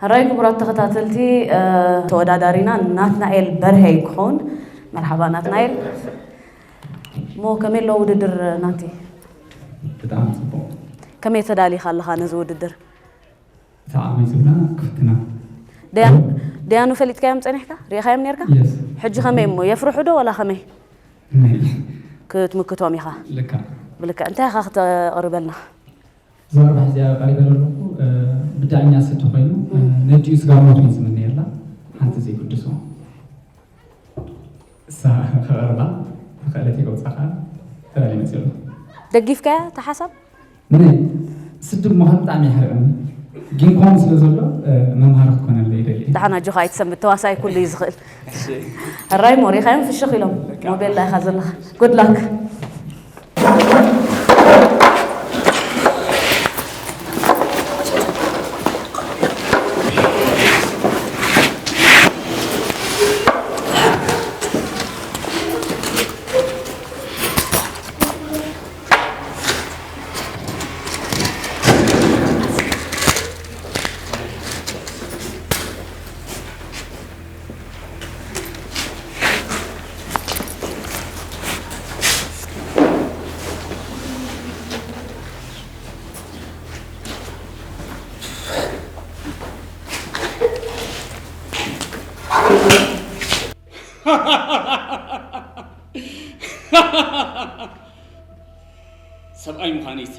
ሕራይ ክቡራት ተኸታተልቲ፣ ተወዳዳሪና ናትናኤል በርሀ ክኸውን። መርሓባ ናትናኤል። እሞ ከመይ ኣሎ ውድድር ናቲ? ብጣዕሚ ጽቡቕ። ከመይ ተዳሊኻ ኣለኻ ነዚ ውድድር? ብጣዕሚ ዝብላ ክፍትና። ደያኑ ፈሊጥካዮም ጸኒሕካ? ርኢኻዮም ነርካ? የስ። ሕጂ ከመይ እሞ የፍርሑ ዶ ወላ ከመይ? እነይ ክትምክቶም ኢኻ? ልካ። ብልካ እንታይ ኢኻ ክተቕርበልና? ዛረባ ሕዚኣ ቀሪበ ዘለኹ ብዳኛ ስዲ ኮይኑ ነዲኡ ስጋ ሞት እዩ ዝምነየላ ሓንቲ ዘይግድሶ እሳ ከቐርባ ተኽእለት የውፃኻ ተላሊ መፅኡ ኣሎ። ደጊፍካያ ተሓሳብ? ምን ስድብ ምዃን ብጣዕሚ ይሓርቀኒ ግን ከምኡ ስለ ዘሎ መምሃሪ ክትኮነለ ይደሊ። ደሓን ኣጆኻ ኣይትሰንብት፣ ተዋሳኣይ ኩሉ እዩ ዝኽእል። ሕራይ ሞሪኻዮም ፍሽኽ ኢሎም ሞቤላ ኢኻ ዘለኻ። ጉድ ላክ። ሰብኣይ ምዃነይሲ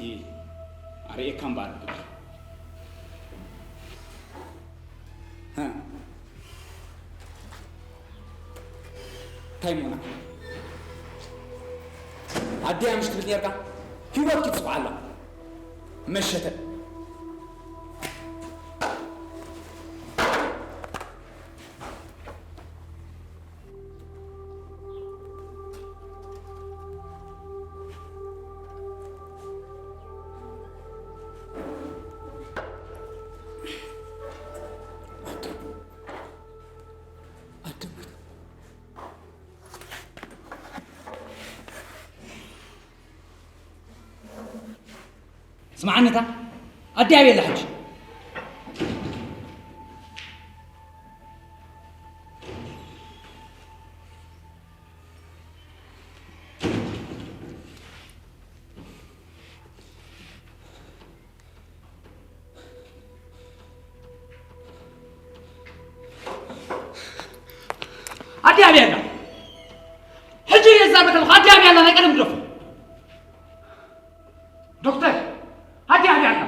ኣርእየካ እምበኣር ግብሪ። እንታይ ሞና ኣደያ ምሽ ትብል ነርካ? ህይወት ክትፅውዓ ኣላ መሸተ። ስምዓኒ እታ ኣዲ ኣበይ ኣላ ሕጂ? ኣዲ ኣበይ ኣላ? ሕጂ እየ ዝዛረብ ዘለኹ። ኣዲ ኣበይ ኣላ? ናይ ቀደም ግደፎ። ዶክተር፣ ኣዲ ኣበይ ኣላ?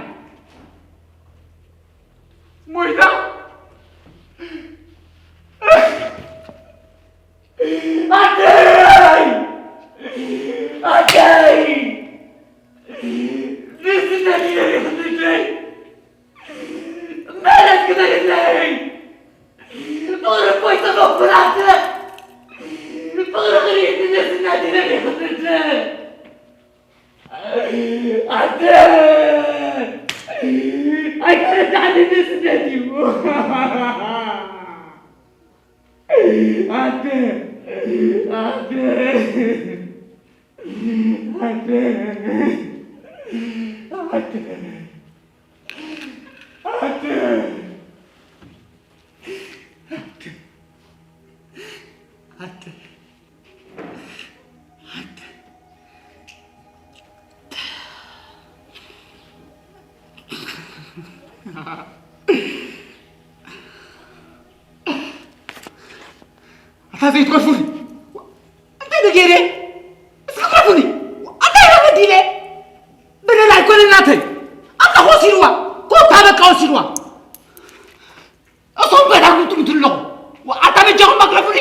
ሞይታ? ኣደይ! ኣደይ! ንስነይ ይረሪኽኒ ኣደይ! ምሕረት ግበርለይ! ፍቕሪ እኮ ይጸበኩን ኣደ! ፍቕሪ ክርኢ ንስነይ ይረሪኽኒ ኣደ! ኣደ! ኣይተረዳዕንን ስደት እዩ። ኣደ! ኣደ! ኣደ! ኣደ! ኣደ! ኣደ! ኣታ ዘይትገድፉኒ እንታይ ዶ ገይረ? እስኪ ግደፉኒ። ኣታ ኢለ በዲለ? በደል ኣይኮነን ናተይ። ኣምላኽ ወሲድዋ። ኮታ በቃ ወሲድዋ። እቶም ገዳግም ትምቱ ኣለኹ። ኣታ በጃኹም መግረፉኒ።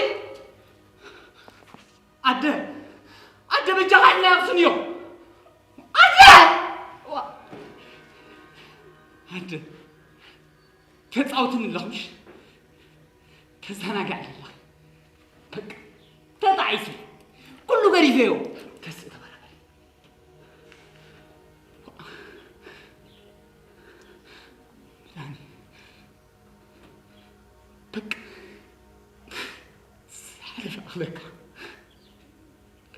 ኣደ ኣደ በጃኻ ኢልና ያኽስንዮ። ኣደ ኣደ ተጻውትኒ ኣለኹ ምሽ ተዘናጋዕ ኣለኻ። በቃ ተጣዒሱ ኩሉ ገዲፈዮ። ተስእ ተበራበሪ። ዳኒ በቃ ዝሓለፈ ኣኽለካ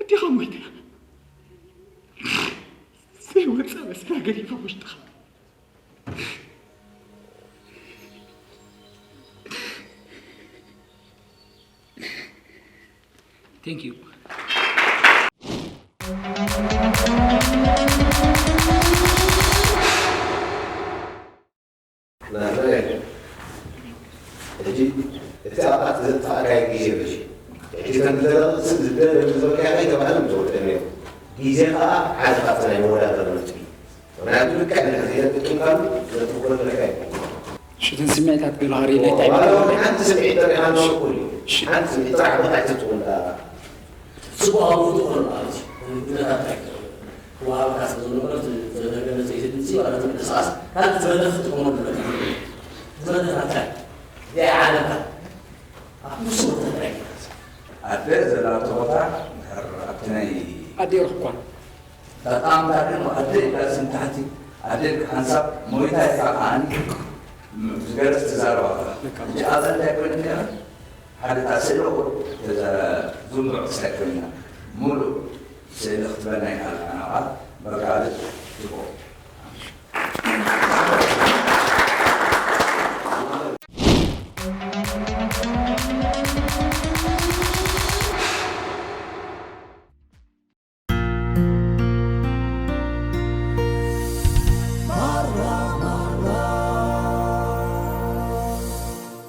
ኣዴኻ ሞይታ ዘይወፀ መስና ገዲፈ ውሽጥኻ። Thank you. ሕጂ እቲ ኣብኣ ዘጥፋእካዮ ግዜ በዚ ሕጂ ከም ዝደረቕ ዝደረቕ ዝበልካዮ ኣይተባህለን ዝወደን እዮም። ግዜ ከዓ ሓደ ካብቲ ናይ መወዳደሪ ነጥቢ እዩ። ምክንያቱ ልክዕ ንድሕር ዘይተጠቂምካሉ ዘጥፍእ ዘለካ እዩ። ሽትን ስምዒታት ገለ ሪሌት ሓንቲ ስምዒት ጥራሕ ኣለኩ ሓንቲ ስምዒት ጥራሕ ብታሕቲ ትኹን ጽቡቕ ኣብኡ ትኾኑ ማለት እዩ። ኩነታት እንታይ ክወሃበካ ስለ ዘሎ ማለት ዘበገለ ዘይትድምፂ ማለት ምንቅስቃስ ካልእ ዝበለ ክትጥቀመሉ ኣለካ። ዝበለ እንታይ ዘይዓለምካ ኣብ ንሱ እንታይ ኣደ ዘላቶ ቦታ ድሕር ኣብቲ ናይ ኣደ ረኽኳን ተጣምታ ግን ኣደ ኢልካ ስም ታሕቲ ኣደ ኢልካ ሓንሳብ ሞይታ ኢልካ ከዓኒ ዝገለፅ ትዛረባ ሕጂ ኣዛ እንታይ ኮይነ ነረ ሓደ እታ ስእሊ ቁሩብ ዝንቡዕ ክሳይ ኮይና ሙሉእ ስእሊ ክትበና ይከኣል ናብኣ መጋለፅ ትቦ